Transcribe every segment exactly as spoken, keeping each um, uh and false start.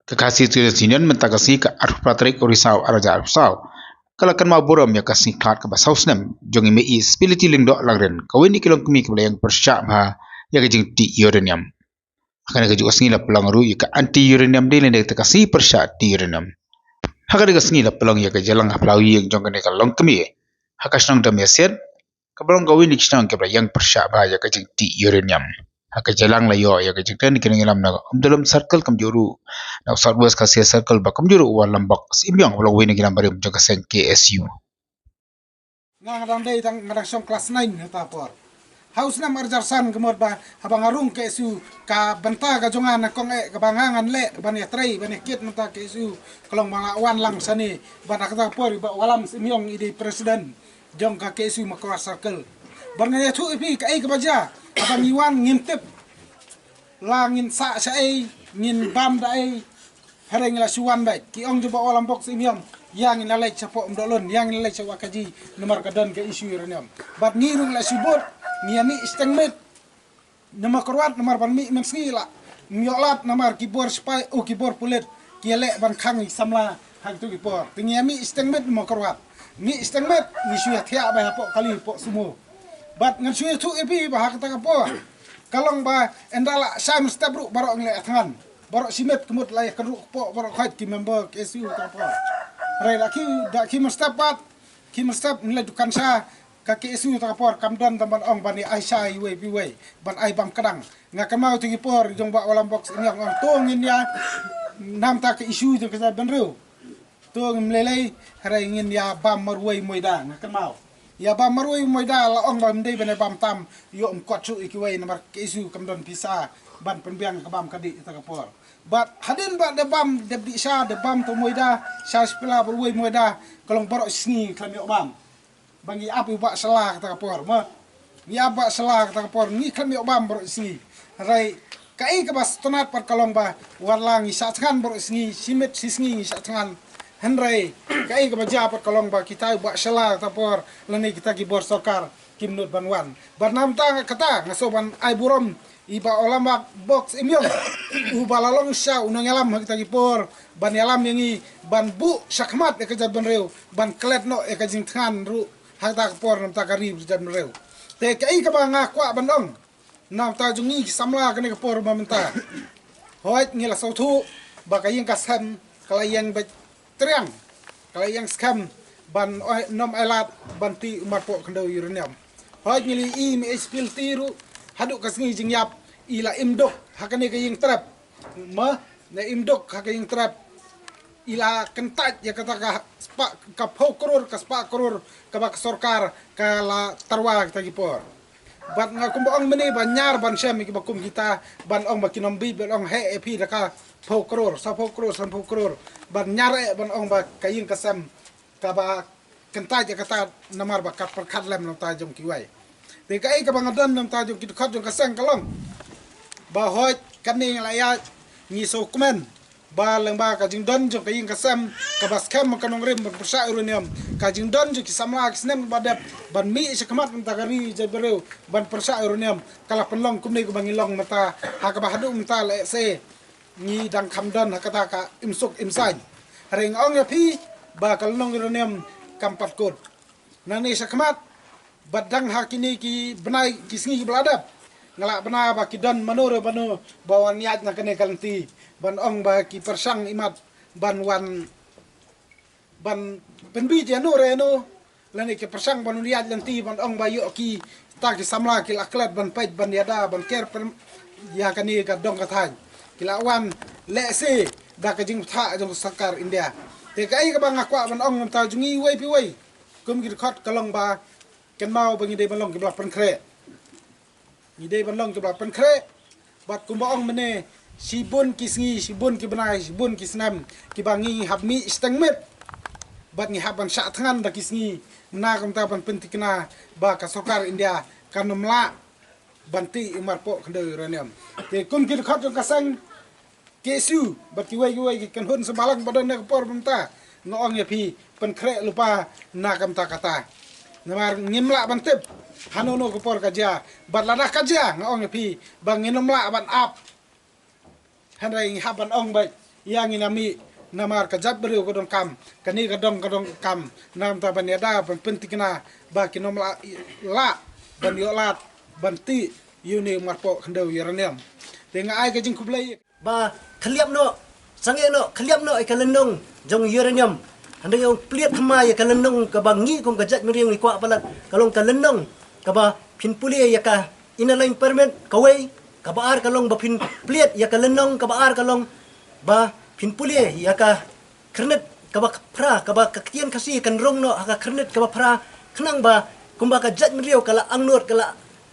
Ka Khasi Students Union mynta ka sngi ka arphew phra tarik u Risaw arhajar arphew saw ka la kynmaw burom ïa ka sngi khlad kaba saw snem jong i Mei Spility Lyngdoh Langrin, kawei na ki longkmie kiba la ïeng pyrshah bha ïa ka jingtih uranium. Ha kane ka juh ka sngi la pynlong ruh ïa ka anti uranium day lane ka sngi pyrshah tih uranium. Ha kane ka sngi la pynlong ïa ka jingïalang ha phyllaw ïing jong kane ka longkmie ha ka shnong Damiasiat, kaba long kawei na ki shnong kiba la ïeng pyrshah bha ïa ka jingtih uranium. Ha ka jingïalang la ïoh ïa ka jingkren na ki nongïalam na Umdulum Circle, kumjuh ruh na South West Khasi Circle, bad kumjuh ruh u Walambok Symiong, ba long uwei na ki nongïalam barim jong ka seng K S U. Nga, nga dang dei tang, nga dang shong klas nine ha kata ka por. Ha u snem arhajar san, ka mut ba haba nga rung K S U, ka bynta ka jong nga na kong eh kaba nga ngan leh ban ïatrei ban ïakit mynta K S U ka long ba nga la wan lang shane. Bad ha kata ka por i Bah Wallam Symiong i dei president jong ka K S U Mawkyrwat Circle. Bad ngan ïathuh ïa phi kaei kaba jia, haba ngi wan ngim tip la ngin sah shaei, ngin bam da ei. Hynrei ngi la shu wan beit. Ki ong jong Bah Walambok Symiong, ïa ngin la leit shapoh Umdohlun, ïa ngin la leit sha Wahkaji, namar ka don ka issue uranium. Bad ngi ruh ngi la shu bud, ngi ïa mih shiteng miet. Na Mawkyrwat namar ban mih mynsngi la ym ïoh lad namar ki bor sipai, oh, ki bor pulit ki ïaleh ban khang ïa ki samla ha kito ki por. Te ngi ïa mih shiteng miet na Mawkyrwat. Mih shiteng miet, ngi shu ïa thiah beit hapoh kali, hapoh sumo. Bad ngan shu ïathuh ïa phi ba ha kata ka por ka long ba ynda la shai mynstep ruh baroh ngi la ïa thngan. Baroh shi miet ka mut la ïa kynruh kpoh baroh khoit ki member K S U kata ka por. Hynrei da ki, da ki mynstep pat, ki mynstep ngi la dukan sha, ka K S U kata ka por kam don tang ban ong ban ïa ai sha iwei pa iwei, ban ai bam kdang. Nga kynmaw ïa ki por jong Bah Walambok Symiong ong to ngin ïa, namar ka issue jong ka jaitbynriew, to ngim lei lei, hynrei ngin ïa bam marwei moida, nga kynmaw. Ïa bam marwei moida la ong ba ym dei ban ïa bam tam, ïoh ym kot shuh ïa kiwei namar K S U kam don pisa ban pynbiang ka bam ka dih kata ka por. Bad hadien ba da bam, da dih sha, da bam to moida, sha shipila marwei moida, ka long baroh shi sngi khlem ïoh bam. Ba ngi ap ïa u Bah Shylla kata ka por, mo. Ngi ap Bah Shylla kata ka por, ngi khlem ïoh bam baroh shi sngi. Hynrei kaei kaba sngewtynnat pat ka long ba wat la ngi shah thngan baroh shi sngi, shi miet shi sngi ngi shah thngan. Hynrei kaei kaba jia pat ka long ba kita u Bah Shylla kata ka por lane kita ki bor sorkar kim nud ban wan. Bad namar kata nga sngew ban ai burom ïa i Bah Walambok Symiong, uba la long shisha u nongïalam ha kita ki por ban ïalam ïa ngi, ban buh shakhmat ïa ka jaitbynriew, ban klet noh ïa ka jingthngan ruh ha kata ka por namar ka ri jaitbynriew. Te kaei kaba nga kwah ban ong namar jong ngi ki samla kane ka por ba mynta, hooid ngi la sngewthuh ba ka ïing ka sem ka la ïeng beit triang, ka la ïeng skhem ban oi, nym ai lad ban tih u marpoh khyndew uranium. Hooid ngi la ïohi i Mei Spility ruh haduh ka sngi jingïap i la im duk ha kane ka ïing trep. Ma, ne im duk ha ka ïing trep. I la kyntait ïa kata ka spah, ka phew klur, ka spah klur kaba ka sorkar ka la tyrwa kita ki por. Bad nga kumba ong mynne ba ñiar ban shem ïa kiba kum kita, ban ong ba kin ym bit, ban ong heh ïa phi da ka phew klur, saw phew klur, san phew klur. Ban ñiar eh ban ong ba ka ïing ka sem kaba kyntait ïa kata namar ba ka pyrkhat lem na bynta jong kiwei. Te kaei kaba nga don na bynta jong ki dkhot jong ka seng ka long ba hooid kane ngi la ïaid, ngi sngewkmen ba lyngba ka jingdon jong ka ïing ka sem kaba skhem ka nongrim ban pyrshah uranium, ka jingdon jong ki samla ki snem ba dep ban mih shakhmat na bynta ka ri jaitbynriew ban pyrshah uranium, ka la pynlong kumne kaba ngi long mynta, ha kaba haduh mynta lehse ngi dang kham don ha kata ka im suk im saiñ. Hynrei nga ong ïa phi ba ka lynnong uranium kam pat kut. Nangne shakhmat bad dang ha kine ki bnai ki sngi kiba la dep, nga lah bna ba ki don mano re mano ba wan ïaid na kane ka lynti ban ong ba ki pyrshang imat ban wan ban pynbiej ïano re ïano, lane ki pyrshang ban wan ïaid lynti ban ong ba ïoh kita ki samla ki la klet ban peit ban ïada ban ker pyn-, ïa kane ka dong ka thaiñ. Ki la wan lehse da ka jingbthah jong ka sorkar India. Te kaei kaba nga kwah ban ong na bynta jong ngi iwei pa iwei kum ki dkhot ka long ba kynmaw ba ngi dei ban long kiba la pynkhreh. Ngi dei ban long kiba la pynkhreh. Bad kumba ong mynne, shibun ki sngi, shibun ki bnai, shibun ki snem kiba ngi hap mih shiteng miet. Bad ngi hap ban shah thngan da ki sngi na ka bynta ban pynthikna ba ka sorkar India kan ym lah ban tih u marpoh khyndew uranium. Te kum ki dkhot jong ka seng K S U bad kiwei kiwei ki kynhun symbai lang ba don na ka por mynta, nga ong ïa phi, pynkhreh lypa na ka bynta kata. Namar ngim lah ban tip hano hano ka por ka jia, bad lada ka jia nga ong ïa phi ba ngin ym lah ban ap. Hynrei ngi hap ban ong beit Ïa ngi na mih namar ka jaitbynriew ka donkam kane ka dong ka donkam namar ban ïada ban pyntikna ba kin ym lah ban ïoh lad ban tih ïa une u marpoh khyndew uranium. Te nga ai ka jingkhublei. Ba khylliap noh, sangeh noh, khylliap noh ïa ka lynnong jong uranium. Hynrei ong plied thymmai ïa ka lynnong kaba ngi kum ka jaitbynriew ngi kwah palat ka long ka lynnong kaba phin pule ïa ka Inner Line Permit kawei, kaba ar ka long ba phin plied ïa ka lynnong, kaba ar ka long ba phin pule ïa ka khyrnit kaba phra, kaba ka ktien Khasi kan rung noh ha ka khyrnit kaba phra, khnang ba kumba ka jaitbynriew ka la angnud, ka la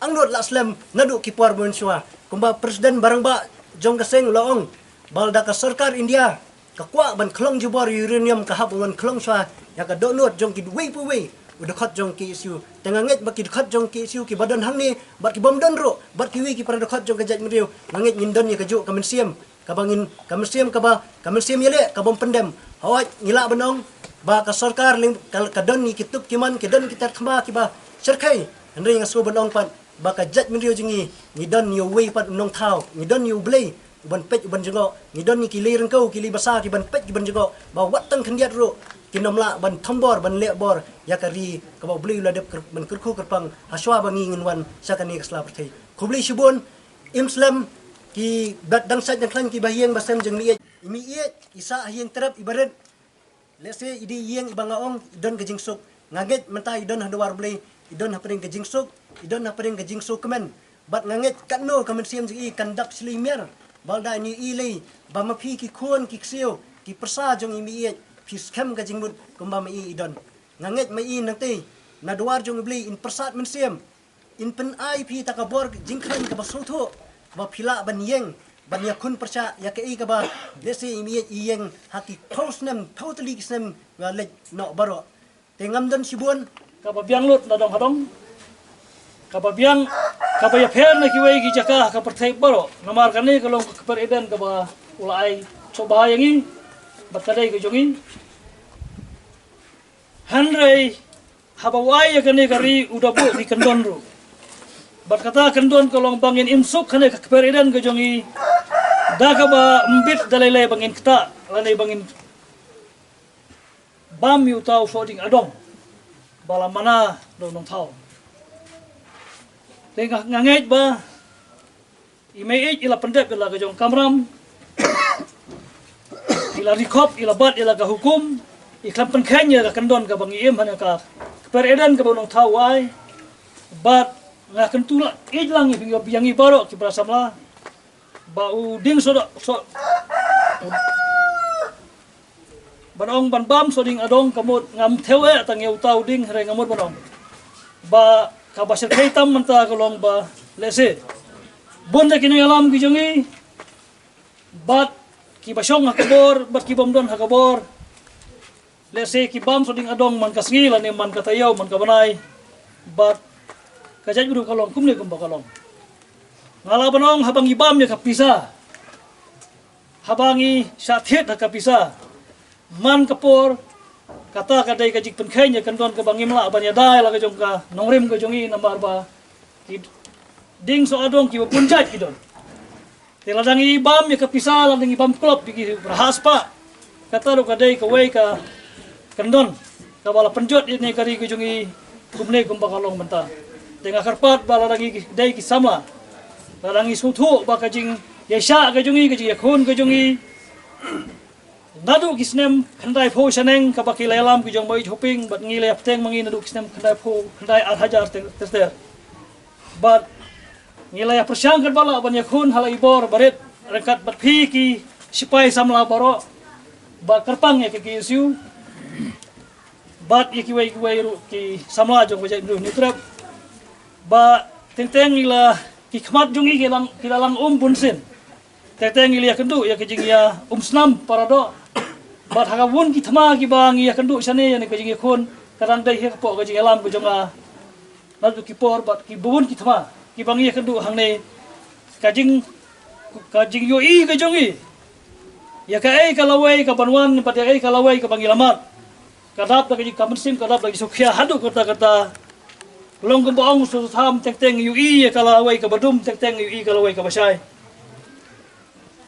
angnud la slem naduh ki por mynshuwa. Kumba President ba rangbah jong ka seng u la ong ba lada ka sorkar India ka kwah ban khlong jubor uranium ka hap ban khlong shuwa ïa ka dohnud jong kiwei pa wei u dkhot jong K S U. Te nga ngeit ba ki dkhot jong K S U kiba don hangne bad ki bym don ruh bad kiwei ki para dkhot jong ka jaitbynriew, nga ngeit ngin don ïa kajuh ka mynsiem kaba ngin, ka mynsiem kaba, ka mynsiem ïaleh ka bym pyndem. Hooid, ngi lah ban ong ba ka sorkar leng ka, ka don ïa ki tup ki man, ki don ki ter thma kiba shyrkhei. Hynrei nga sngewbha ban ong pat ba ka jaitbynriew jong ngi, ngi don ïa uwei pat u nongthaw, ngi don ïa U Blei uban peit uban jngoh, ngi don ïa ki lei ryngkew, ki lei basa kiban peit kiban jngoh, ba wat tang khyndiat ruh kin ym lah ban thombor ban leh bor ïa ka ri kaba U Blei u la dep kyrp-, ban kyrkhu kyrpang ha shuwa ba ngi ngin wan sha kane ka sla pyrthei. Khublei shibun. Im slem ki bad dang sait dang khlaiñ kiba ïeng ba sem jong i meiieit. I meiieit i sah ha ïing trep iba rit. Lehse i dei ïing iba nga ong i don ka jingsuk. Nga ngeit mynta i don ha dwar Blei, i don hapdeng ka jingsuk, i don hapdeng ka jingsuk kmen. Bad nga ngeit katno ka mynsiem jong i kan dap shlei miar. Ba lada i lei ba ma phi ki khun ki ksiew ki pyrsa jong i meiieit phi skhem ka jingmut kumba ma i i don. Nga ngeit ma i nangtei na dwar jong i Blei in pyrsad mynsiem. In pyn-ai phi ta ka bor jingkhlaiñ kaba sngewthuh ba phi lah ban ïeng ban ïakhun pyrshah ïa kaei kaba lehse i meiieit i ïeng ha ki phew snem phew tylli ki snem ba leit noh baroh. Te ngam don shibun. Kaba biang lut na dong ha dong, kaba biang, kaba ïapher na kiwei ki jaka ha ka pyrthei baroh. Namar kane ka long ka kper Eden kaba u la ai sngewbha ïa ngi bad ka dei ka jong ngi. Hynrei haba u ai ïa kane ka ri u da buh ki kyndon ruh. Bad kata kyndon ka long ba ngin im suk ha kane ka kper Eden ka jong i da kaba ym bit da lei lei ba ngin ktah lane ba ngin bam ïa uta u sohdieng adong ba la mana da u nongthaw. Te nga, nga ngeit ba i meiieit i la pyndep ïa la ka jong kamram, i la rikhop, i la bat ïa la ka hukum, i khlem pynkheiñ ïa ka kyndon kaba ngi im ha kane ka kper Eden kaba u nongthaw u ai. Bad nga kyntu la ïeit lang ïa ngi baroh ki para samla ba u dieng sohdoh soh ban ong ban bam sohdieng adong ka mut ngam thew eh tang ïa uta u dieng, hynrei nga mut ban ong ba kaba shyrkhei tam mynta ka long ba lehse bun da ki nongïalam ki jong ngi bad kiba shong ha ka bor bad ki bym don ha ka bor, lehse ki bam sohdieng adong man ka sngi lane man ka taïew man ka bnai. Bad ka jaitbynriew ka long kumne kumba ka long. Nga lah ban ong haba ngi bam ïa ka pisa, haba ngi shah thied ha ka pisa man ka por, kata ka dei ka jingpynkheiñ ïa ka kyndon kaba ngim lah ban ïada ïa la ka jong ka nongrim ka jong ngi namar ba ki dieng soh adong kiba bun jait ki don. Te lada ngi bam ïa ka pisa, lada ngi bam klop ïa ki raha spah, kata ruh ka dei kawei ka kyndon kaba la pynjot ïa kane ka ri ka jong ngi kumne kumba ka long mynta. Te nga kyrpad ba lada ngi dei ki samla, lada ngi sngewthuh ba ka jingïaishah ka jong ngi, ka jingïakhun ka jong ngi, naduh ki snem khyndaiphew shaneng kaba ki la ïalam ki jong Mawïj Hoping bad ngi la ïapteng ma ngi naduh ki snem khyndaiphew, khyndai ar hajar ter ter. Bad ngi la ïapyrshang katba lah ban ïakhun ha la i bor barit ryngkat bad phi ki sipai samla baroh ba kyrpang ïa ka K S U bad ïa kiwei kiwei ruh ki samla jong ka jaitbynriew Hynñiewtrep. Ba teng teng ngi la, ki khmat jong ngi ki la, ki la lang um bunsien. Teng teng ngi la ïakynduh ïa ka jingïa um snam paradoh. Bad ha ka bun ki thma kiba ngi ïakynduh shane ïa ka jingïakhun ka dang dei hi hapoh ka jingïalam ka jong nga. Naduh ki por bad ki bun ki thma kiba ngi ïakynduh hangne, ka jing, ka jingïohi ka jong ngi ïa kaei ka lawei kaban wan bad ïa kaei ka lawei kaba ngi la mad, ka dap da ka jing, ka mynsiem ka dap da ka jingsngewkhia haduh katta katta. Long kumba ong u Soso Tham, teng teng ïohi ïa ka lawei kaba dum, teng teng ïohi ka lawei kaba shai.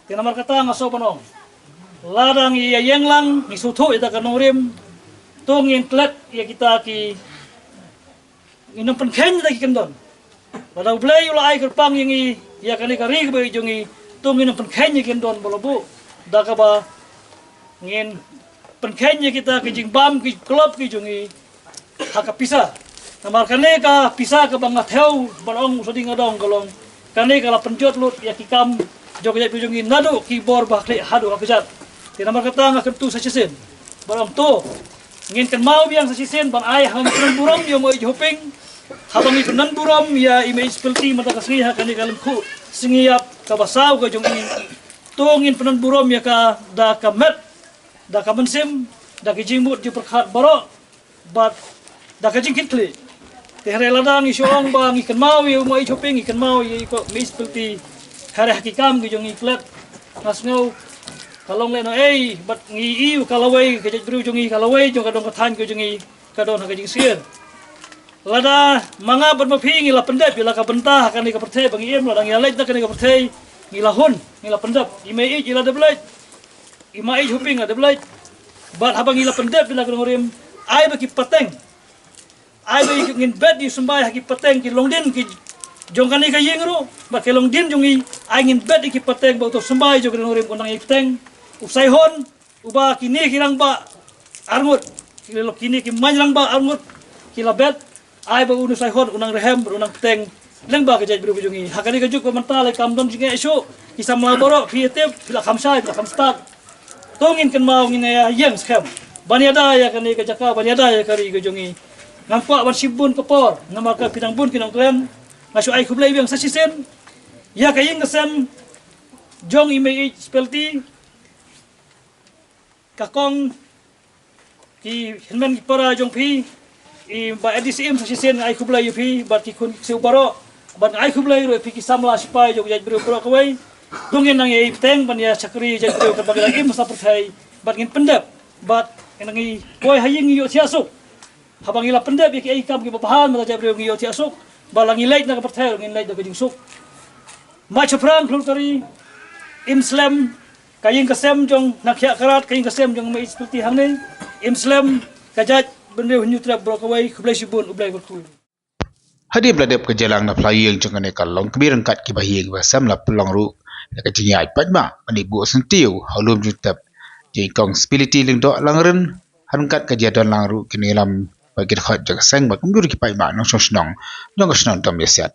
Te namar kata nga sngewbha ban ong Lada ngi ïa ïeng lang, ngi sngewthuh ïa ka nongrim, to ngin klet ïa kita ki, ngin ym pynkheiñ da ki kyndon. Lada U Blei u la ai kyrpang ïa ngi ïa kane ka ri kaba ïeit jong ngi, to ngin ym pynkheiñ ïa ki kyndon ba la buh da kaba ngin pynkheiñ ïa kita ki jingbam ki klop ki jong ngi ha ka pisa. Namar kane ka pisa kaba nga thew ban ong u sdang nga dong ka long, kane ka la pynjot lut ïa ki kam jong ka jaitbynriew jong ngi naduh ki bor ba khlieh haduh ha ka jat. Te namar kata nga kyntu sa shisien ban ong to ngin kynmaw biang sa shisien ban ai ha ngi pynburom ïa u Maieit Hoping. Haba ngi pynburom ïa i Maieit Spilti mynta ka sngi ha kane ka lyngkhuh sngi ïap kaba saw ka jong i, to ngin pynburom ïa ka da ka met, da ka mynsiem, da ki jingmut jingpyrkhat baroh, bad da ka jingkitkhlieh. Te hynrei lada ngi shu ong ba ngi kynmaw ïa u Maieit Hoping, ngi kynmaw ïa i Maieit Spilti, hynrei ha ki kam ki jong ngi klet, nga sngew ka long lehnohei, bad ngi ïohi ka lawei ka jaitbynriew jong ngi, ka lawei jong ka dong ka thaiñ ka jong ngi ka don ha ka jingsyier. Lada ma nga bad ma phi ngi la pyndep ïa la ka bynta ha kane ka pyrthei ba ngi im, lada ngi la leit na kane ka pyrthei ngi la hun, ngi la pyndep. I Maieit i la dep leit, i Maieit Hoping i la dep leit. Bad haba ngi la pyndep ïa la ka nongrim, ai ba ki pateng, ai ba ngin bet ïa u symbai ha ki pateng, ki longdien ki jong kane ka ïing ruh, bad ki longdien jong ngi, ai ngin bet ïa ki pateng ba uto u symbai jong ka nongrim u nang ïa ki pateng, u Saihon, uba kine ki rangbah arngut, kine ki main rangbah arngut ki la bet, ai ba une u Saihon u nang rhem, u nang pateng lyngba ka jaitbynriew ka jong ngi. Ha kane ka juk ba mynta lei kam don jingeh shuh, ki samla baroh phi ïa tip, phi la kham shai, phi la kham stad. To ngin kynmaw, ngin ïa ïeng skhem ban ïada ïa kane ka jaka, ban ïada ïa ka ri ka jong ngi. Ngam kwah ban shim bun ka por namar ka phi dang bun ki nongkren. Nga shu ai khublei biang sa shisien ïa ka ïing ka sem jong i Maieit Spilti, ka kong, ki hynmen ki para jong phi, i Bah A D C M sa shisien, nga ai khublei ïa phi bad ki khun ki ksiew baroh, bad nga ai khublei ruh ïa phi ki samla sipai jong ka jaitbynriew baroh kawei. To ngin nang ïa pateng ban ïa shakri ïa ka jaitbynriew kaba ngi la im ha pyrthei, bad ngin pyndep, bad ngin nang ïa poi ha ïing ïoh thiah suk. Haba ngi la pyndep ïa kiei ki kam kiba bha na ka jaitbynriew ngi ïoh thiah suk, bad la ngi leit na ka pyrthei ruh ngin leit da ka jingsuk. Mait shaphrang khlur ka ri, im slem ka ïing ka sem jong Nangkhiah Krat, ka ïing ka sem jong Maieit Spilti hangne, im slem ka jaitbynriew Hynñiewtrep baroh kawei. Khublei shibun, U Blei kyrkhu. Hadien ba la dep ka jingïalang na phyllaw ïing jong kane ka longkmie ryngkat kiba ha ïing ba sem la pynlong ruh ïa ka jingïaid paidbah ban ïa buh syntiew ha u lum jingtep jong i Kong Spilti Lyngdoh Langrin, ha ryngkat ka jingdon lang ruh ki nongïalam bad ki dkhot jong ka seng bad kumjuh ruh ki paidbah nongshong shnong jong ka shnong Domiasiat.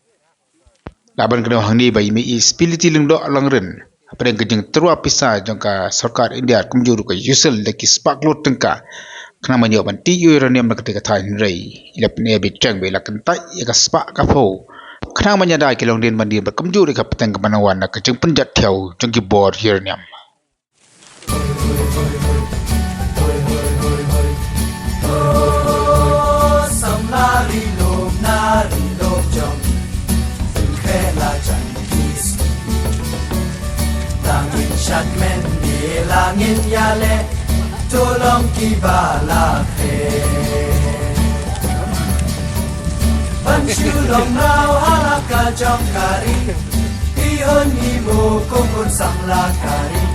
La ban kynmaw hangne ba i Maieit Spilti Lyngdoh Langrin, hapdeng ka jingtyrwa pisa jong ka sorkar India kumjuh ruh ka U S A I D da ki spah klur tyngka khnang ban ïoh ban tih ïa u uranium na katei ka thaiñ, hynrei i la pyneh beit teng ba i la kyntait ïa ka spah ka phew khnang ban ïada ïa ki longdien mandien bad kumjuh ruh ïa ka pateng kaba nang wan na ka jingpynjot thiaw jong ki bor uranium. Samla ri lum na ri lum jong, khe la jan kis. Tang in shat men ne lang in ïa le, to long kiba la khe. Ban shu long mraw ha la ka jong ka ri, phi hun ngi mo ko khun samla ka ri.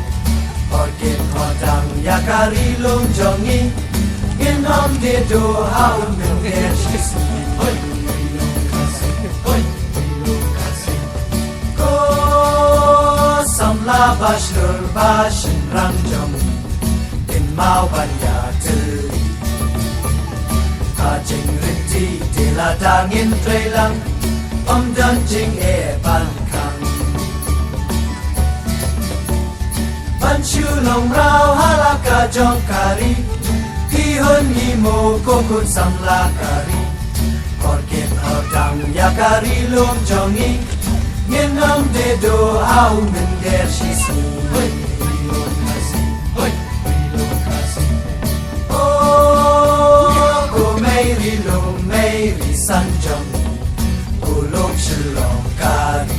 Hor kit hor dang ïa ka ri lum jong ngi, ngin ym die duh ha u mynder shisngi. Hoi, hoi, lum Khasi, hoi, hoi, lum Khasi. Ko samla ba shlur ba shynrang jong ngi, kynmaw ban ïatylli. Ha jingriti te la dang in trei lang, ym don jingeh ban khang. Ban shu long mraw ha la ka jong ka ri, phi hun ngi mo ko khun samla ka ri. Hor kit hor dang ïa ka ri lum jong ngi, ngin ym die duh ha u mynder shisngi. Hoi, ri lum Khasi, hoi, ri lum Khasi. Oh, ko mei ri lum, mei ri san jong ngi, ko lum Shillong ka ri.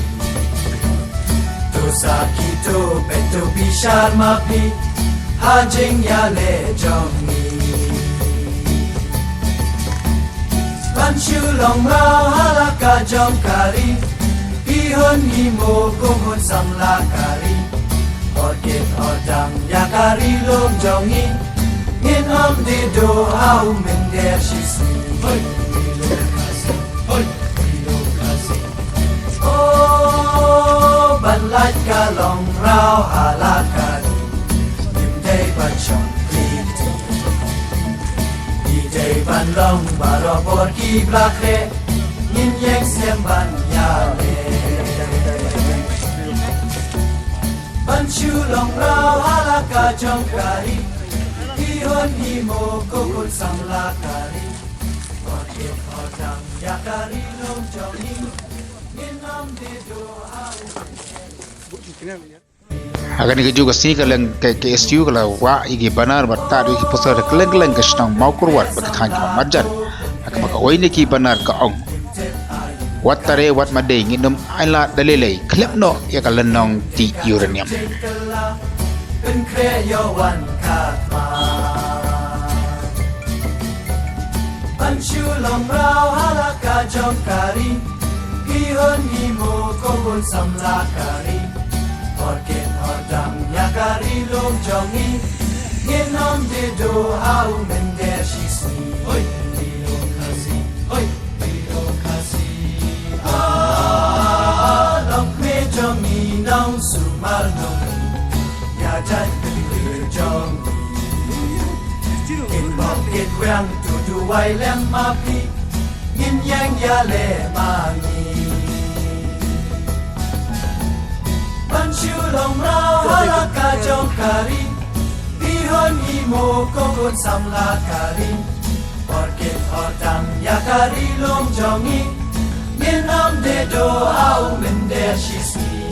To sakhi to beit to bishar ma phi ha jingïaleh jong ngi. Ban shu long mraw ha la ka jong ka ri, phi hun ngi mo ko khun samla ka ri. Hor Kit hordang ïa ka ri lum jong ngi. Ngin ym dei duh ha u mynder shisngi. Hoi, ri lum Khasi. Hoi, ri lum Khasi. Oh, ban lait ka long raw ha la ka ri. Ngim dei ban shong klik. Ngi dei ban long baroh bor ki ba la khreh. Ngin ïeng snem ban ïaleh. Ban shu long raw ha la ka jong ka ri. Hi hun hi mo ko khun samla ka ri. Hordit hordang ïa ka ri lum jong ngi. Ngin ym dei duh ha u Ha kane ka juh ka sngi ka liang ka K S U ka la wah ïa ki banner bad tad ïa ki poster kylleng kylleng ka shnong Mawkyrwat bad ka thaiñ ka Mawmarjan. Ha kaba kawei na ki banner ka ong: Wat tare wat madei, ngin ym ailad da lei lei, khlem noh ïa ka lynnong tih uranium. Pynkhreh ïa u wan ka thma. Ban shu long raw ha la ka jong ka ri. Hi hun hi mo ko khun samla ka ri. Hordit hordang ïa ka ri lum jong ngi. Ngin ym dei duh ha u mynder shisngi. Hoi, ri lum Khasi. Hoi, ri lum Khasi. Ah, lok me jong ngi nong sumar nong. Ïa jait bynriew jong ngi. Kin bok kin wiang to duwai lem ma phi. Ngin ïeng ïaleh ma ngi. Ban shu long raw ha la ka jong ka ri. Hi hun hi mo ko khun samla ka ri. Hordit hordang ïa ka ri lum jong ngi. Ngin ym dei duh ha u mynder shisngi.